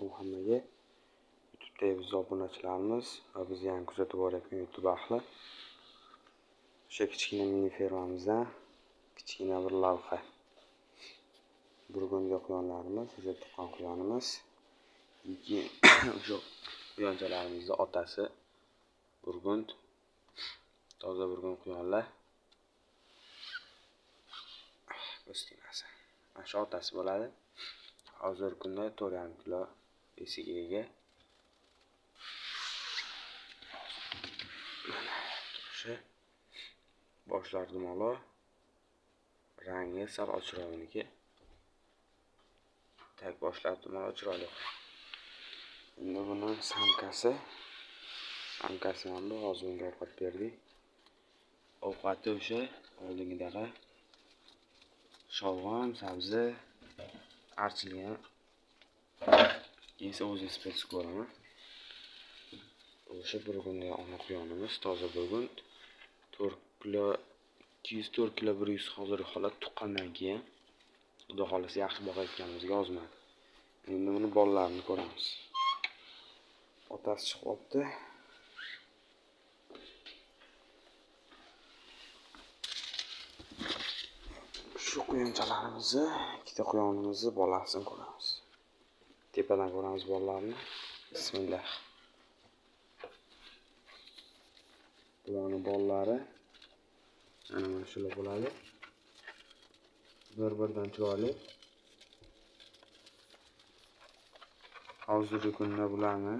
Alaykum hammaga. YouTube'dagi biz obunachilarimiz va bizni ham kuzatib borayotgan YouTube ahli. O'sha kichkina mini fermamizdan kichkina bir lavha. Burgundiya quyonlarimiz, o'sha tuqqan quyonimiz. Keyin o'sha quyonchalarimizni otasi burgund, toza burgund quyonlar. Ko'z tegmasin. Mana shu otasi bo'ladi. Hozirgi kunda 4,5 kilo esiga ega. Mana turishi. Boshlari dumaloq. Rangi sal ochiqroq. Tak boshlari dumaloq, chiroyli. Endi buni samkasi. Samkasi ham bu, hozir unga ovqat berdik. Ovqati o'sha oldingidaqa sholg'om, sabzi, archilgan. Keyin o'zini spets ko'raman. O'sha burgundiya ona quyonimiz, toza burgund. 4 kilo 200, 4 kilo 100 hozirgi holat tuqqandan keyin. Xudo xohlasa yaxshi boqayotganimizga ozmadi. Endi buni bolalarini ko'ramiz. Otasi chiqib olibdi. Shu quyonchalarimizni, ikkita quyonimizni bolasini ko'ramiz. Tepadan ko'ramiz bolalarni. Bismillah. Bularning bolalari mana shular bo'ladi. Bir-biridan chiroyli. Hozirgi kunda bularni